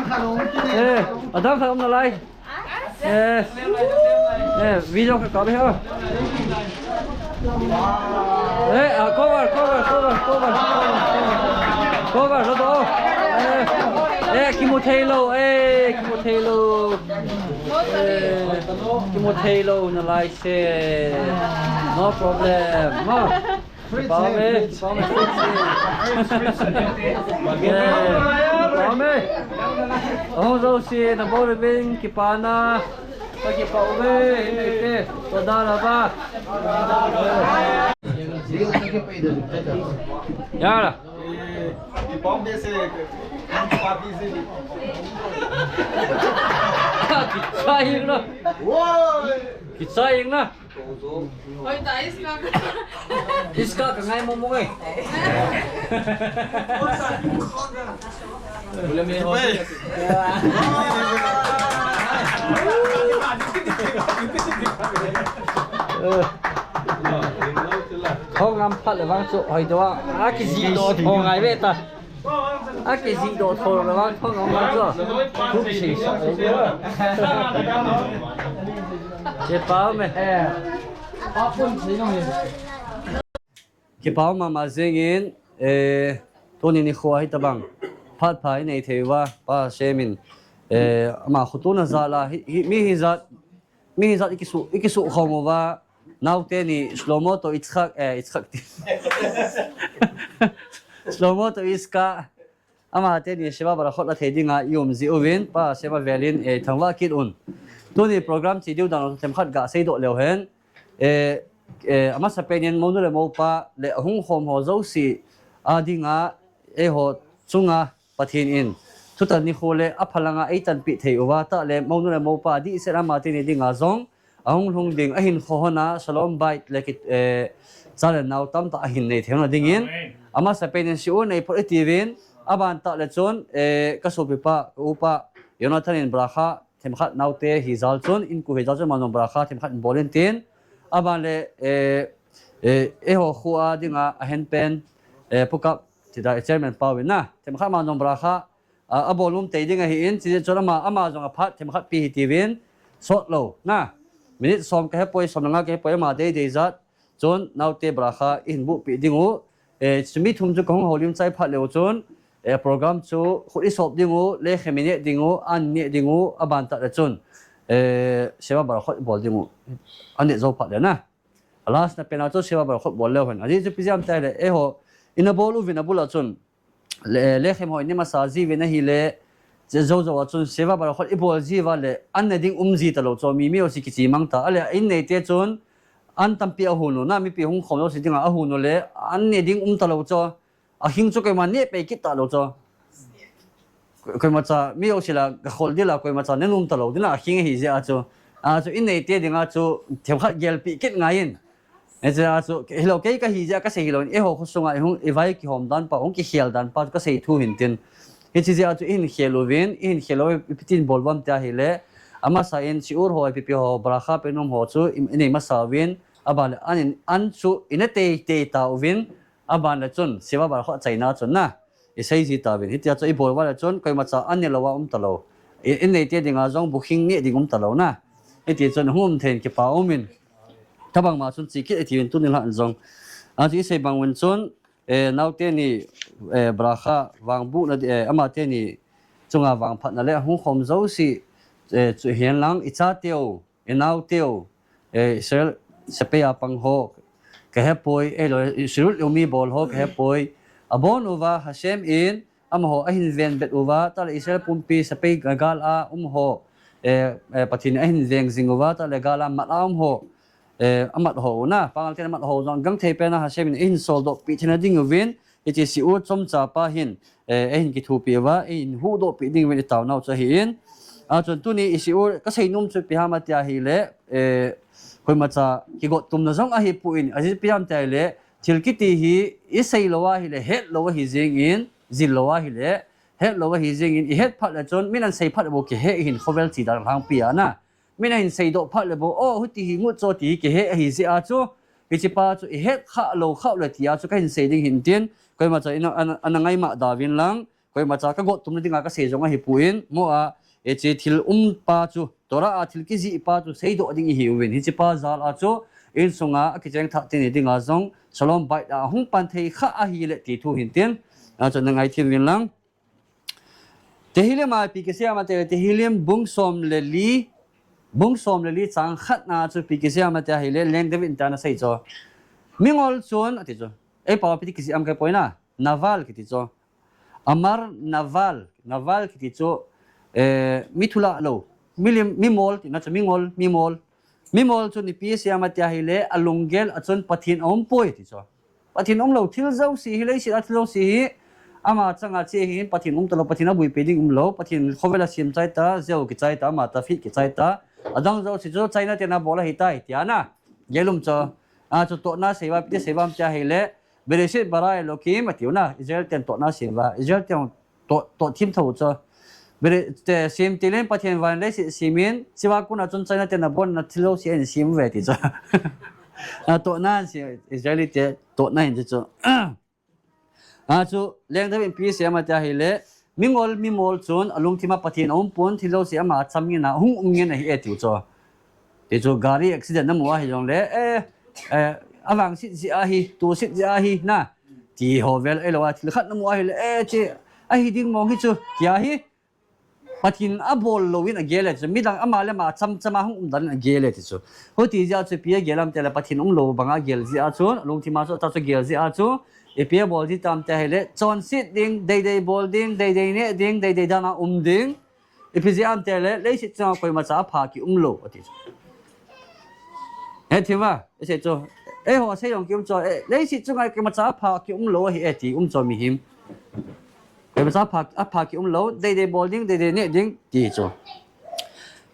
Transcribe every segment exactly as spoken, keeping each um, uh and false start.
Eh, adang khat um nalai. Eh, eh, video khat kap e ha. Eh, ah, cover, cover, cover, cover, cover. Cover, lo to. Eh, eh, kimu thei lou, eh, kimu thei lou. Eh, kimu thei lou nalai se. No problem. Ha. Kipah e, kipah e. Eh, kipah e. Ahung jouse, nabon uvin, kipana. Kipah e, hinei te. Toda lava. Yala. Kipah e, se. Kipah e, se. Kichai na. Kichai na. Oi, ta iska ka. Iska ka ngai mo mo ngai. Thong ngam phat le vang chu hoi to a. A kijih to thong ngai ve ta. A kijih to thong le vang thong ngam vang chu. Thu kisei sa. Kipah e. Kipah mama jingin, eh, tuni nikho hi tabang. Phat pha inei thei uva, Pa Semin. Eh, ama khotona jal a, hi, hi, mi hijat, mi hijat ikisu, ikisu khom uva. Naote ni Shlomo to Yitzhak, eh, Yitzhak ti. Shlomo to Yitzhak. Ama teni Sheva Barachot la thei dinga i um ji uvin, Pa Sheva velin, eh, thangvah kit un. Tuni program chi diu dan themkhat ga seidoh leu hen. Eh, eh, amasa penin mounu le moupa le ahung khom ho jouse a dinga eiho chunga Pathen in thutan nikho le aphalanga eitanpi thei uva tah le mounu le moupa dihset ama teni dinga jong ahung lhung ding, ahin khohon a, Shalom Bait le kit, eh, chale nau tamtah ahin nei theina dingin. Amen. Amasa penin shiur nei phot itiuvin, aban tah le chun, eh, ka sopipa, ka upa, Jonathan in bracha, themkhat naote hijal chun, inko hijal chun, manung bracha, themkhat in bol intin. Aban le, eh, eh, eiho khoa dinga, ahenpen, eh, Pu Kap, tida, eh, chairman pa uvin na. Themkhat manung bracha, a, abol um tei ding ahin, chijeh chun ama, ama jong aphat themkhat pi hitiuvin, sot lou, na. Minute som kahepoi, som le nga kahepoi, ama deidei jat, chun naote bracha ihin buhpi diu, eh, chu mi thum chu kahung houlim chai phat leu chun, eh, program chu khut isop diu, lechem ine diu, an ine diu, aban tah le chun, eh, Sheva Barachot ibol diu, an ne jou phat le na. Last na pena chu Sheva Barachot bol leu hen. Ajeh chu ipi jeh ham itile, eiho, ina bol uvin abul a chun, le, lechem ho ine masa jiuvin ahile, che jou jou a chun Sheva Barachot ibol jiuva le, an ne ding um ji talou chu, mi, mi jouse kichimang ta. Ale, in neite chun, an tampi ahung u, na mipi hung khom jouse dinga ahung u le, an ne ding um talou chu, ahing chu koima neh pei kit talou chu. Ko-, koimacha, mi jouse la, gakhol ding la, koimacha, ne nom talou ding la, ahing ahi jeh a chu. A chu, in neite dinga chu, themkhat gelpi kit ngai in. Hiche a chu, hilou kei kahi jeh a kasei hilou in, eiho khosunga, ihung, ivai kihom dan pa, hung kikhel dan pa, kasei thu hintin. Hiche jeh a chu, ihin khel uvin, ihin khel uvin, ipi tin bol uvem tia ahile, amasa in, shiur ho, ipi pi ho, bracha penom ho chu, i, inei masa uvin, aban le, an in, an chu, ina tei tei tauvin, aban le chun, Sheva Barachot achaina chun na. Isei ji tauvin. Hitia chu ibol uva le chun, koimacha an ne louva um talou. I, in neite dinga jong booking neh ding um talou na. Hiti chun hung um thei in kipa umin. Tabang ma chun chi kit itiuvin tuni lhan jong. A chu isei bang uvin chun, eh, naote ni, eh, bracha vangbohna di, eh, ama teni chunga vangphatna le hung khom jouse, eh, chu hihen lang ichateu, inaoteu, eh, Israel sepai a pang ho, kahepoi, eh, lo, Israel umi bol ho, kahepoi. Abon uva, Hashem in, amaho ahin vengbet uva, tah le Israel pumpi sepai gal a um ho, eh, eh, Pathen in ahin veng jing uva, tah le gal a mat a um ho, eh, amat ho u na, Pangal ten amat ho u jong gangthei pen a Hashem in ahin soldoh pi theina diuvin, Hiche shiur chomcha pa hin, eh, eihin kithopi uva, eihin huhdoh pi diuvin itaona u chu ahin. A chun tuni ishiur kasei nom chu ipi ham tia ahile, eh, koimacha kigot tumna jong ahipoi, ajeh chu ipi ham tia ahile, thil kiti hi isei lou ahile, het lou ahi jengin, jil lou ahile, het lou ahi jengin, ihet phat le chun, min ahin sei phat le bou kihe ahin khovel chi dan lhangpi a na. Min ahin seidoh phat le bou, o, huti hi ngut cho ti hi kihe ahi jeh a chu, hiche pa chu ihet kha lou kha le tia chu kahin sei ding hintin, koimacha ina, ana, ana ngaima da uvin lang, koimacha kagot tumna dinga kasei jong ahipon, mo a, hiche thil umpa chu, Torah a thil kijihpa chu seidoh ding ihiuvin. Hichepa jal a chu, insunga akicheng thah teni dinga jong, Shalom Bayit a hung pan thei kha ahile ti thu hintin, achu nangai thim uvin lang. Tehillim a ipi kisei em ati le, Tehillim bung som le li, bung som le li chang khat na chu ipi kisei em ati ahile, Leng David in tia ana sei chu. Mingol chun, ati chu. Eipao a ipi ti kisei em kahe poi na, Naval kiti chu. Amar Naval, Naval kiti chu, eh, mi thulah lou. Milim, mimol, tina chu mingol, mimol. Mimol chun ipi asei em ati ahile, alunggel a chun Pathen aumpoi, ti chu. Pathen umlou, thil jouse hi, leiset a thil jouse hi, ama changa che ahin, Pathen umtalou, Pathen abuipi ding umlou, Pathen khovel a sem chai ta, jeu kichai ta, ama tafit kichai ta, adang jouse chu China ten abol ahitai, tia na. Gel um chu. Achu tohna sei uva, ipi ti sei uvam tia ahile, Bereshit bara Elokim, atiu na, Israel ten tohna sei uva, Israel ten toh, toh thim thou chu. Bere, te, sem tilin Pathen van leiset semin, chua kona chun China ten abonna thil jouse ahin sem uve ti chu. A tohna ahin, Israel te tohna ahin chu. Achu, Leng David in ipi asei em ati ahile, mingol, mimol chun, alungthim a Pathen aumpon, thil jouse ama acham ngen a, hung um ngen ahi e tiu chu. Ti chu gari accident namu ahi jongle, eh, eh, avangset jeh ahi, toset jeh ahi, na. Ti ho vel ahilou a, thil khat namu ahile, eh, che, ahi ding mong hi chu, tia hi. Pathen abol louvin agel e chu, midang ama le ama cham cham a hung um dan in agel e ti chu. Hiti jeh a chu ipi agel em tia le Pathen umlou banga agel jeh a chu, alungthim a chu, ta chu agel jeh a chu, ipi abol ji tam tia ahile, chonset ding, deidei bol ding, deidei neh ding, deidei dan a um ding. Ipi jeh em tia le, leiset chunga koimacha apha kium lou, ati chu. Hethim uva, asei chu. Eiho sei jong kium chu, eh, leiset chunga koimacha apha kium lou ahi e ti um chu mihem. Koimacha apha, apha kium lou, deidei bol ding, deidei neh ding, ti chu.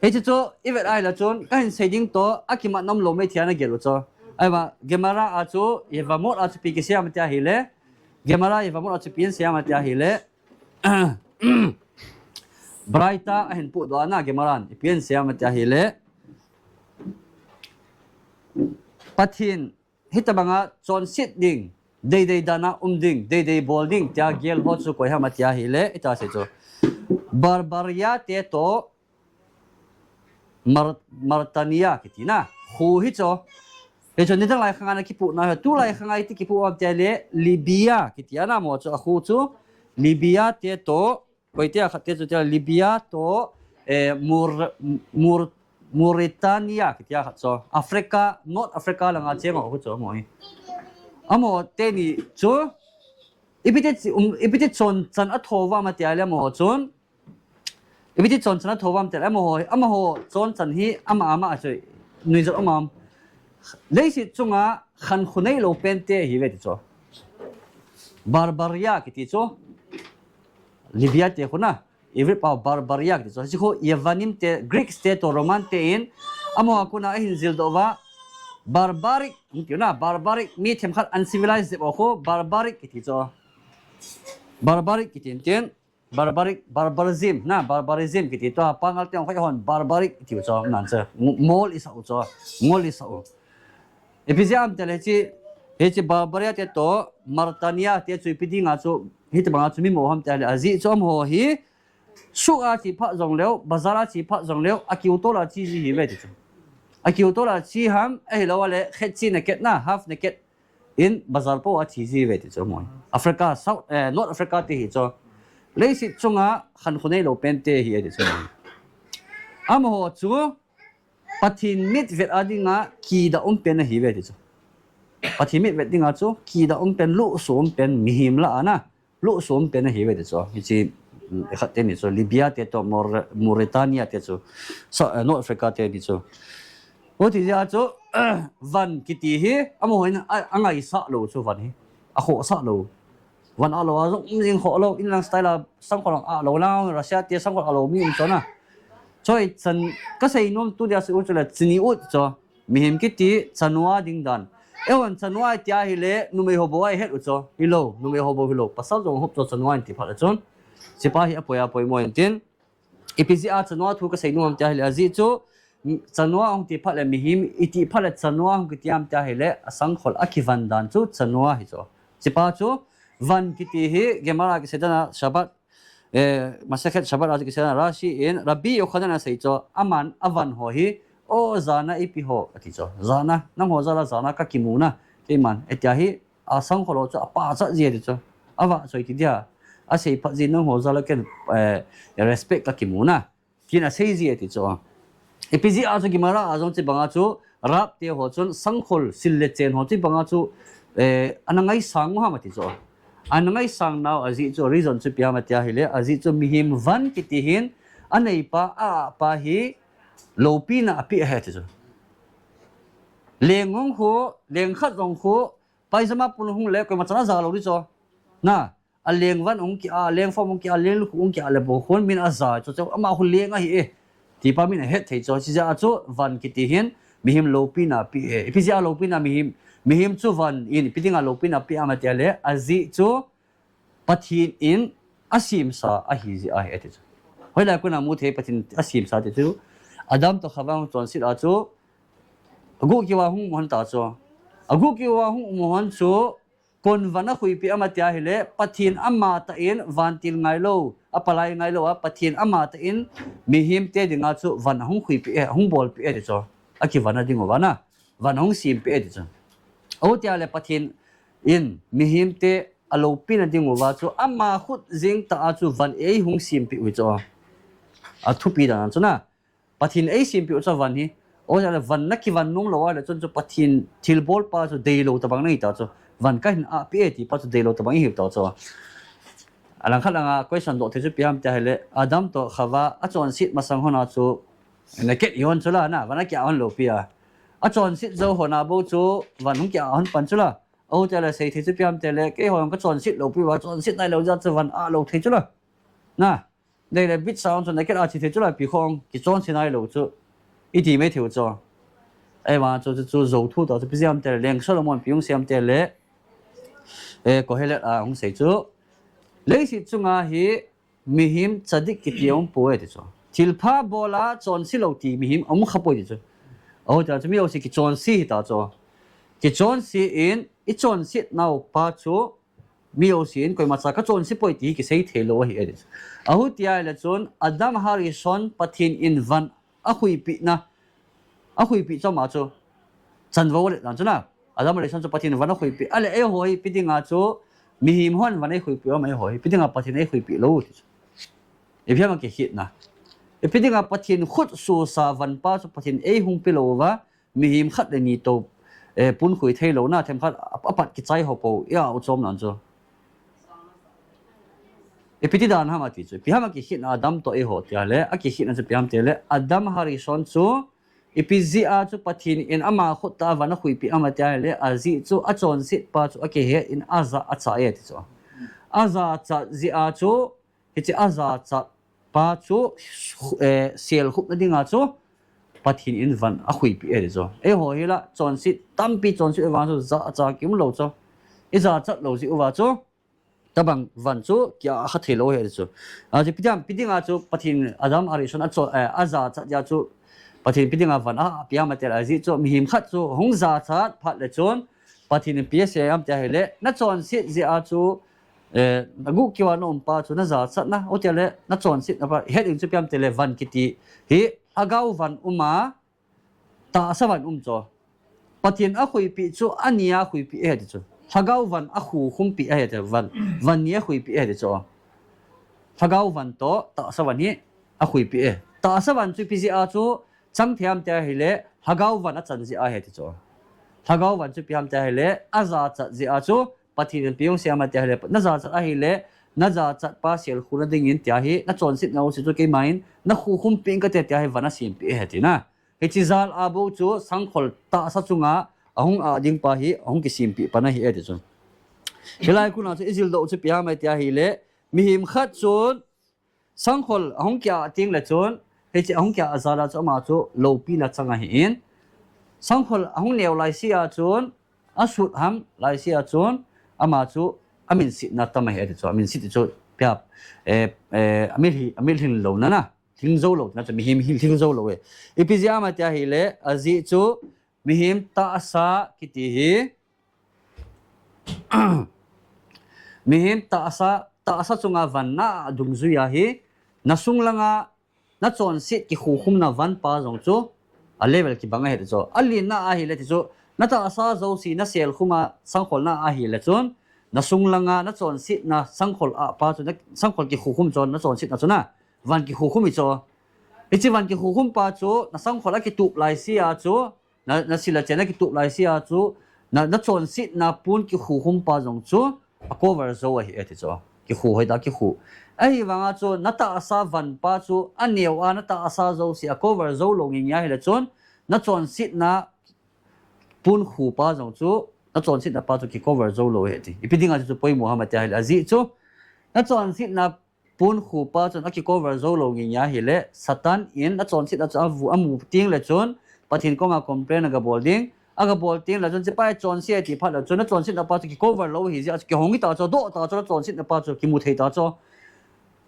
Hiche chu, ivet a ahile chun, kahin sei ding toh, akimat nom lou mei tia ana gel u chu. Ahivang, Gemara a chu, Yevamot a chu ipi kisei em tia ahile, Gemara Yevamot a chu ipi asei em tia ahile, Baraita ahin pohdoh a na Gemara in, ipi asei em tia ahile, Pathen, hitobanga chonset ding, deidei dan a um ding, deidei bol ding, tia gel ho chu koi ham tia ahile, ita sei chu. Barbaria te toh, Mar-, Martania kiti na. Khu hi chu. Hichu nidang lai khang a ana kipoh na hi. Tulai khang a iti kipoh em tia le Libya kiti ana mo chu. Akhu chu Libya te toh. Koi tia khat te chu tia Libya toh, eh, Mur-, Mur-, Mauritania kiti a khat chu. Africa, North Africa langa cheng ho khu chu mo hi. Amaho teni chu. Ipi ti, um, ipi ti chonchan atho uvam tia le amaho chun. Ipi ti chonchan atho uvam tia le amaho, amaho chonchan hi ama ama a chu nuijat um am. Leiset chunga khankho neilou pen te ahi ve ti chu. Barbaria kiti chu. Libya te khu na. Hebrew pao Barbaria kiti chu. Hichu Yavanim te, Greeks te toh Roman te in. Amaho a kona ahin jildoh uva. Barbaric, hung tiu na, barbaric, mi themkhat uncivilized jep ho khu, barbaric kiti chu. Barbaric kiti tin, barbaric, barbarism, na, barbarism kiti tua, pangal teng khoi hon, barbaric kiti u chu, nan chu, ngol isah u chu, ngol isah u. Ipi jeh em tia le hiche, hiche Barbaria te toh, Martania te chu ipi dinga chu, hitobanga chu mi mo ham tia le, ajeh chu amaho hi, suk a che phat jongleu, bazar a che phat jongleu, akiu tol a che ji hi ve ti chu. Akiu tol a che ham, ahilou le, khet che naked na, half naked. In bazar po a che ji ve ti chu mo. Africa, South, eh, North Africa te hi chu. Leiset chunga khankho neilou pen te ahi e ti chu mo. Amaho chu Pathen mit vet a dinga kida um pen ahi ve ti chu. Pathen mit vet dinga chu kida um pen, luhso um pen, mihem lah a na. Luhso um pen ahi ve ti chu. Hiche khat teni chu Libya te toh Mor-, Mauritania te chu. So, eh, North Africa teni chu. Hiti jeh a chu, van kiti hi, amaho in a, angaisah lou chu van hi. Akhohsah lou. Van a lou a jong um jing khoh lou, inlang style a sangkhol a lou lang, Russia te sangkhol a lou mi um chu na. Choi chan, kasei nom tu dia sei u chu le, chini u chu. Mihem kiti, chanua ding dan. Eihon chanua tia ahile, numei ho bou ahi het u chu. Hilou, numei ho bou hilou. Pasal jong hop chu chanua in ti phat le chun. Hichepa hi apoi apoi mo in tin. Ipi jeh a chanua thu kasei nom ham tia ahile ajeh chu, chanua hung ti phat le mihem, iti phat le chanua hung kiti ham tia ahile, asangkhol akivan dan chu chanua hi chu. Hichepa chu, van kiti hi, Gemara kisei dan a, Shabbat, Eh, Masechet Shabbat a chu kisei a Rashi in, Rabbi Yochanan asei chu, aman avan ho hi, o jana ipi ho, ati chu. Jana, nangho jal a jana kakimu na, keiman, etia hi, asangkhol ho chu apachat ji ati chu. Avahchoi ti dia, asei phat ji nangho jal a ken, eh, respect kakimu na. Tin asei ji ati chu. Ipi jeh a chu Gemara a jong chu banga chu, Rab te ho chun sangkhol sil le chen ho chu banga chu, eh, ana ngaisang u ham ati chu. Ana ngaisang nau ajeh chu, reason chu ipi ham ati ahile, ajeh chu mihem van kiti hin, aneipa, a-ahpa hi, loupina apeh ahi ati chu. Leng jong khu, leng khat jong khu, paijama pun hung le, koima chan aja lou di chu. Na, aleng van hung ki a, leng fam hung ki a, leng lukhu hung ki a le bou khun min aja chu, chu ama khu leng ahi e. Tipa min ahet thei chu, chijeh a chu van kiti hin, mihem loupina apeh e. Ipi jeh a loupina mihem, mihem chu van in, ipi dinga loupina apeh ham ati le, ajeh chu, Pathen in asemsa ahi jeh ahi ati chu. Hoilai a kona mu thei Pathen asemsa ati chu. Adam toh Chava hung chonset a chu. Aguh keu a hung um hon ta chu. Aguh keu a hung um hon chu. Kon van akhuipeh ham ati ahile, Pathen amatah in vantil ngailou, apalai ngailou a, Pathen amatah in mihem te dinga chu van ahung khuipeh e, ahung bolpeh e ati chu. Akivan a ding uva na. Van ahung sempeh e ati chu. Ahi tia le Pathen in mihem te aloupina ding uva chu ama khut jeng tah a chu van eihung sempeh u chu. Athupi dan chu na. Pathen eisempeh u chu van hi. Ahi tia le van nakivan nom lou a le chun chu Pathen thilbolpa chu deilou tabang nahi ta chu. Van kahin ahpeh e tipa chu deilou tabang ihiu ta chu. Alangkhat langa question doh thei chu ipi ham tia ahile Adam toh Chava achonset masang hon a chu naked ihon chu la na, van akiah hon lou pi a. Achonset jou hon a bou chu van hung kiah hon pan chu la. Ahi tia le sei thei chu ipi ham tia le, keiho jong kachonset lou pi uva, chonset nailou jeh a chu van ah lou thei chu la. Na, dei le bit sound chu naked a chi thei chu la, ipi khong, kichonse nailou chu. Iti mai thei u chu. Ahivang chu, chu, chu jou thu ta chu, ipi jeh ham tia le, Leng Solomon ipi hung sei ham tia le, eh, Kohelet a hung sei chu. Leiset chunga hi, mihem tzadik kiti aumpoi ati chu. Thilpha bol a chonse lou ti mihem aum khapoi ati chu. Ahi tia chu mi jouse kichonse hita chu. Kichonse in, ichonset nau pa chu, mi jouse in koimacha kachonse poi ti hi kisei thei lou ahi ati chu. Ahi tia le chun, Adam HaRishon Pathen in van akhuipeh na, akhuipeh chu ama chu. Chanvo le dan chu na. Adam HaRishon chu Pathen in van akhuipeh. Ahile eiho hi ipi dinga chu mihem hon van eikhuipeh u ham eiho hi. Ipi dinga Pathen eikhuipeh lou ti chu. Ipi ham akikhetna. Ipi dinga Pathen khut sosa van pa chu Pathen eihung pe lou uva. Mihem khat le ni toh, eh, punkhui thei lou na, themkhat a, apat kichai ho pou, ia u chom nan chu. Ipi ti dan ham ati chu. Ipi ham akikhetna Adam toh eiho tia le, akikhetna chu ipi ham tia le, Adam HaRishon chu, ipi jeh a chu Pathen in ama khut tah a van akhuipeh ham ati le, ajeh chu achonset pa chu akihet in ajachat e ati chu. Ajachat jeh a chu, hiche ajachat pa chu, eh, sel khupna dinga chu, Pathen in van akhuipeh e ati chu. Eiho hi la, chonset, tampi chonset vang chu, jachat kium lou chu. Ijachat lou jeh uva chu, tabang van chu, kiah kha thei lou ahi ati chu. Achu ipi dinga, ipi dinga chu, Pathen Adam HaRishon a chu, eh, ajachat jeh a chu, Pathen ipi dinga van apeh ham ati le ajeh chu, mihem khat chu, hung jachat phat le chun, Pathen in ipi asei ham tia ahile, nachonset jeh a chu, eh, aguh keu a naum pa chu najachat na, ahi tia le nachonset na pa, het ding chu ipi ham tia le van kiti hi, lhagao van um a, tahsa van um chu. Pathen akhuipeh chu, ani a khuipeh ahi ati chu. Lhagao van akhukhum peh ahi ati van, van ni akhuipeh ahi ati chu. Lhagao van toh, tahsa van hi akhuipeh e. Tahsa van chu ipi jeh a chu, chang thei ham tia ahile, lhagao van achan jeh ahi ati chu. Lhagao van chu ipi ham tia ahile, ajachat jeh a chu, Pathen in ipi hung sei ham tia ahile, najachat ahile, najachat pa sel khuna dingin tia hi, nachonset nau se chu keima in, nakhukhum peh inge kati tia hi van asempeh e ati na. Hiche jal a bou chu sangkhol tahsa chunga ahung ah ding pa hi, ahung kisempeh pan ahi e ati chu. Hilai kona chu ijil doh chu ipi ham tia ahile, mihem khat chun, sangkhol ahung kiah teng le chun, hiche ahung kiah jal a chu ama chu loupina chang ahin. Sangkhol ahung neo laise a chun, asut ham laise a chun, ama chu aminsetna tam ahi ati chu, aminset ti chu ipi ham, eh, eh, amil hi, amil lhing louna na, lhing jou lou, na chu mihem hi lhing jou lou e. Ipi jeh ham tia ahile, ajeh chu mihem tahsa kiti hi, mihem tahsa tahsa chunga vanna a dungjui a hi, na sung langa na chonset kikhukhumna van pa jong chu a level kibang ahi ti chu. A lenna ahile ti chu, na tahsa jouse na selkhum a sangkholna ahile chun, na sung langa na chonsetna sangkhol a pa chu, na sangkhol kikhukhum chu, na chonsetna chu na van kikhukhum hi chu. Hiche van kikhukhum pa chu, na sangkhol a kitup laise a chu, na, na sil le chen a kitup laise a chu, na, na chonsetna pon kikhukhum pa jong chu a cover jou ahi e ti chu. Kikhu hoitah a kikhu. Ahivanga chu na tahsa van pa chu a neo a na tahsa jouse a cover jou lou ngingi ahile chun, na chonsetna pon khu pa jong chu, na chonsetna pa chu kicover jou lou ahi ti. Ipi dinga chu poimo ham ati ahile, ajeh chu, na chonsetna pon khu pa chun a kicover jou lou ngingi ahile, Satan in na chonsetna chu avu, amu teng le chun, Pathen koma complain aga bol ding, aga bol teng le chun, hiche pa hi chonse e ti phat le chun, na chonsetna pa chu kicover lou ahi jeh a chu, kihong hita chu, doh ta chu, na chonsetna pa chu kimu thei ta chu.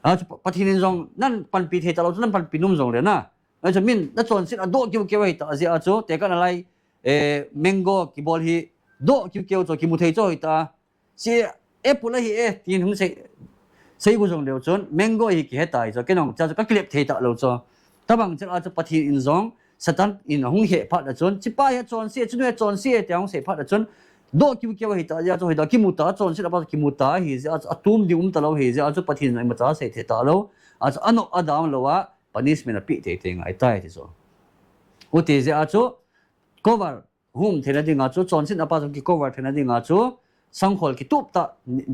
A chu Pa-, Pathen in jong nan panpi thei talou chu, nan panpi nom jong le na. A chu min, na chonsetna doh kiu kiu ahi ta jeh a chu, tekah na lai, eh, mango kibol hi doh kiu kiu chu kimu thei chu ahi ta. Hiche apple ahi e, tin hung sei, sei gu jong leu chun, mango hi kihe tai chu, kei jong chu ka kilep thei talou chu. Tabang chel a chu Pathen in jong, Satan in hung he phat le chun, hiche pa hi chonse, hiche nu hi chonse, tia hung sei phat le chun, doh kiu kiu ahi ta jeh a chu, hoitah a kimu ta, chonsetna pa chu kimu ta ahi jeh a chu, atum ding um talou ahi jeh a chu, Pathen in imacha sei thei talou. A chu anop adam lou a, punishment apeh teitei ngai tai ti chu. Hiti jeh a chu, cover hung um theina dinga chu, chonsetna pa jong kicover theina dinga chu, sangkhol kitup tah,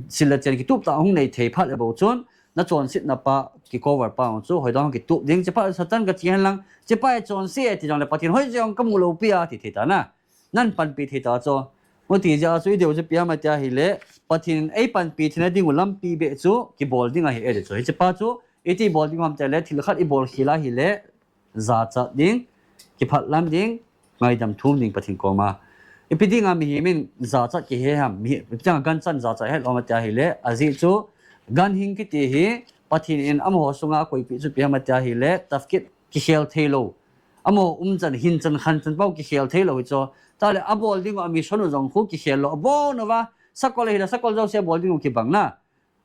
sil le chen kitup tah hung nei thei phat le bou chun, na chonsetna pa kicover pa jong chu, hoitah a kitup ding, hiche pa Satan kache hen lang, hiche pa hi chonse e ti jong le Pathen hoiche jong kamu lou pi a ti thei ta na. Nan panpi thei ta chu. Hiti jeh a chu idei u chu ipi ham ati ahile, Pathen in eipanpi theina ding u lampi beh chu kibol ding ahi e ti chu. Hiche pa chu, iti bol ding ham ati le, thil khat ibol khel ahile, jachat ding, kiphatlam ding, ngaidam thum ding Pathen koma. Ipi dinga mihem in jachat kihe ham, mihem, ipi dinga gancha in jachat het lou ham ati ahile, ajeh chu, ganhing kiti hi, Pathen in amaho sunga akoipeh chu ipi ham ati ahile, tafkit kikhel thei lou. Amaho umchan, hinchan, khanchan pa kikhel thei lou hi chu. Tah le abol ding u a mission u jong khu kikhel lou. Abon uva, sakol ahile, sakol jouse abol ding u kibang na.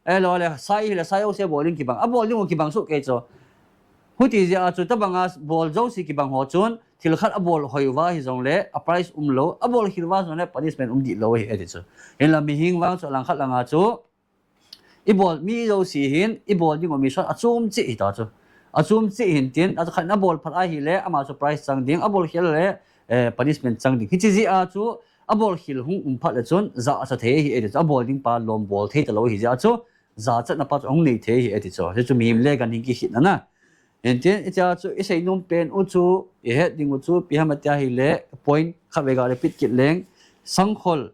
Ahilou le, sai ahile, sai jouse abol ding kibang. Abol ding u kibang soh kei chu. Hiti jeh a chu, tabanga bol jouse kibang ho chun, thil khat abol hoi uva hijongle, a prize umlou, abol khel uva jongle, punishment um dih lou ahi e ti chu. Hinla mihem vang chu, alangkhat langa chu, ibol mi jouse hin, ibol ding u mission achom cheh hita chu. Achom cheh hin tin, a chu khat in abol phat ahile, ama chu prize chang ding, abol khel le, eh, punishment chang ding. Hiche jeh a chu, abol khel hung um phat le chun, jachat thei ahi e ti chu, abol ding pa lom bol thei talou ahi jeh a chu, jachatna pa chu ahung nei thei ahi e ti chu. Hichu mihem le ganhing kikhetna na. Hitin, hiche a chu, isei nom pen u chu, ihet ding u chu, ipi ham ati ahile, point khat vei ga repeat kit leng, sangkhol,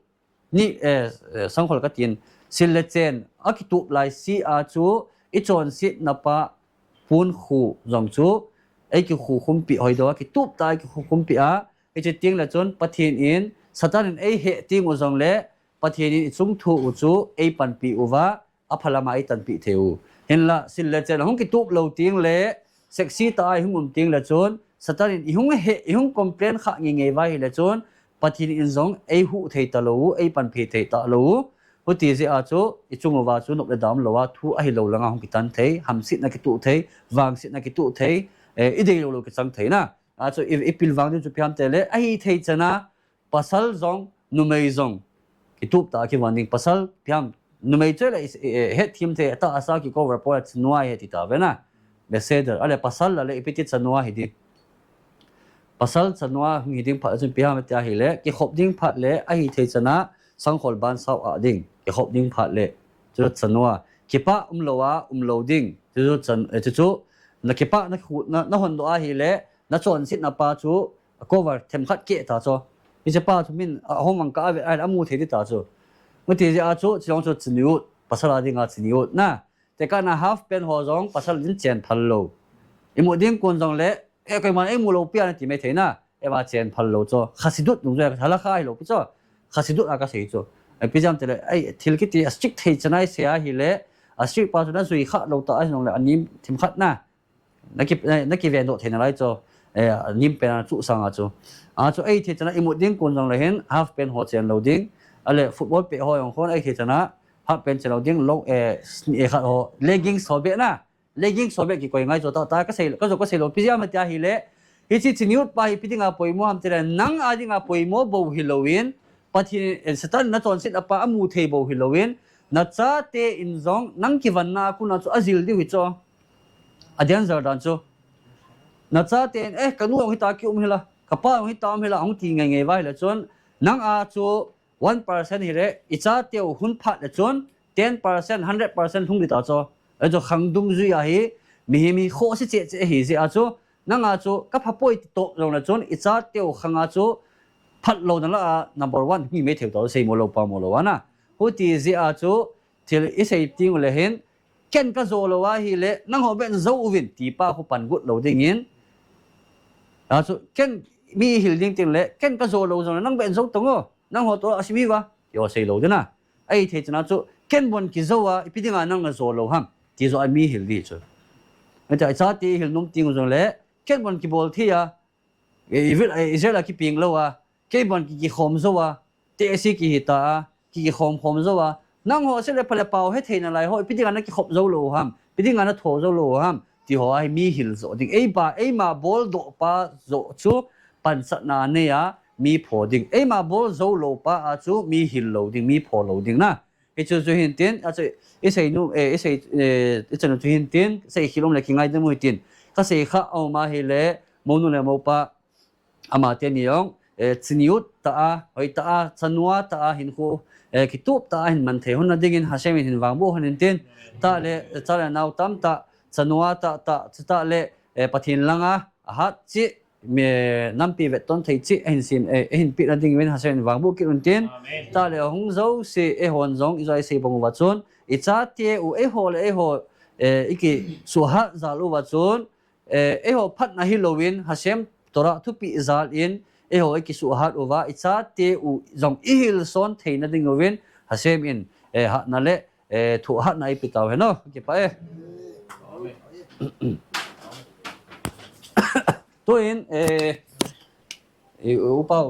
ni, eh, eh, sangkhol katin, sil le chen akitup laise a chu, ichonsetna pa pon khu jong chu, eikikhukhumpi, hoitah a kitup tah a eikikhukhumpi a, hiche teng le chun Pathen in, Satan in eihe teng u jongle, Pathen in ichung thu u chu eipanpi uva, aphalam a eitanpi thei u. Hinla, sil le chen ahung kitup lou teng le, sexy tah a ihung um teng le chun, Satan in ihung he, ihung complain kha ngeingei uva ahile chun, Pathen in jong eihuh thei talou u, eipanpi thei talou u. Hiti jeh a chu, ichung uva chu nop le dam lou a, thu ahilou langa hung kitan thei, hamsetna kituh thei, vangsetna kituh thei, eh, idei lou lou kichang thei na. A chu, i, ipilvang ding chu ipi ham ati le, ahithei chan a, pasal jong, numei jong, kitup tah a kivang ding, pasal ipi ham, numei chu le, i, i, ihethem thei, tahsa kicover pa le chanu ahi ti tave na. Betsaida, ale pasal la le ipi ti chanu ahi ding. Pasal chanu hung hi ding phat chun ipi ham ati ahile, kikhop ding phat le, ahithei chan a, sangkhol ban sao a ding, kikhop ding phat le, chu chanu a, kipah umlou a, umlou ding, chu chu chan, eh, chu chu, na kipah na khu, na, na hondoh ahile, na chonsetna pa chu, cover themkhat keh ta chu. Hiche pa chu min, a, ahung vang kah a ve, a, amu thei ding ta chu. Hiti jeh a chu, chulong chu chanu, pasal a dinga chanu, na. Tekah na half pant ho jong pasal in chen phal lou. Imu ding kon jongle, e, koiman eimu lou pi a nati mai thei na. Eva chen phal lou chu. Chassidut nung chu, halakha hilou pi chu. Chassidut a kasei chu. E, ipi jeh ham itile, ei, thil kiti a strict thei chan a isei ahile, a strict pa chu najui kha lou ta ahi jongle, anem themkhat na. Naki, na, nakiven doh thei nalai chu. E, anem pen a chu sang a chu. A chu eithei chan a imut ding kon jongle hin, half pant ho chen lou ding. Ale football pet ho jong khun eithei chan a, Phat pen chelou ding lo, eh, sni, eh, khat ho, leggings ho beh na. Leggings ho beh kikoi ngai chu ta, ta ka sei, ka jo ka sei lou. Ipi jeh ham tia ahile, hiche chiniut pa hi ipi dinga poimo ham tile, nang a dinga poimo bou hilouvin, Pathen, eh, Satan nachonset a pa amu thei bou hilouvin, nachate in jong, nang kivanna a kona chu ajil diu hi chu. A danger dan chu. Nachate in, eh, kanu jong hita kium hila, kapa jong hita um hila, hung ti ngai ngai uva ahile chun, nang a chu one percent hile, ichateu hun phat le chun, ten percent, hundred percent lhung ding ta chu. Ahi chu khang dungjui a hi, mihem hi khohse cheh cheh ahi jeh a chu, nang a chu, ka pha poi ti toh jongle chun, ichateu khang a chu, phat louna lah a, number one, mi mai thei ta chu, sei mo lou, pa mo lou, ana. Huti jeh a chu, thil isei teng ule hin, ken ka jo lou ahile, nangho beh in jou uvin, ti pa khu pan got lou dingin. Achu, ken mi hil ding teng le, ken ka jo lou jongle, nang beh in jou tang o, nangho toh a sim hi uva, ti ho sei lou ding a. Ahithei chun achu, ken bon kijou a, ipi dinga nang najo lou ham, ti joh a mi hil ding chu. Ahi chu, ichate hil nom teng jongle, ken bon kibol thei a, Israel, Israel a kipeng lou a, kei bon ki, kikhom jou a, tehse kihi ta a, ki, kikhom khom jou a, nangho se le pha le pao hethei nalai ho, ipi dinga nakikhop jou lou ham, ipi dinga natho jou lou ham, ti ho a hi mi hil joh ding. Eipa, eima boldoh pa joh chu pansatna nei a, mi pho ding. Eima bol jou lou pa a chu mi hil lou ding, mi pho lou ding na. Hichu chu hin tin, achu, isei nu, eh, isei, eh, ichanu chu hin tin, sei khel um le kingaidam u hitin. Ka sei kha aum ahile, mounu le moupa, ama teni jong, eh, chiniut tah a, hoi tah a, chanua tah a, hinkho, eh, kitup tah a hin man thei lhon na dingin, Hashem in hin vangboh lhon in tin, tah le, cha le nao tamtah, chanua tah tah, chutah le, eh, Pathen langa, ahat cheh, mi nampi vetton thei cheh, ahin sem, eh, ahin peh na dingin Hashem in vangboh kit un tin. Amen. Tah le hung jouse, eihon jong, ijoi sei bang uva chun, ichateu, eiho le eiho, eh, ikisuhhat jal uva chun, eh, eiho phatna hilouvin, Hashem Torah thupeh jal in, eiho ikisuhhat uva, ichateu jong ihilson theina ding uvin, Hashem in, eh, hatna le, eh, thohhatna eipeh tau hen o, kipah e. Tuin, eh, eh, upa u,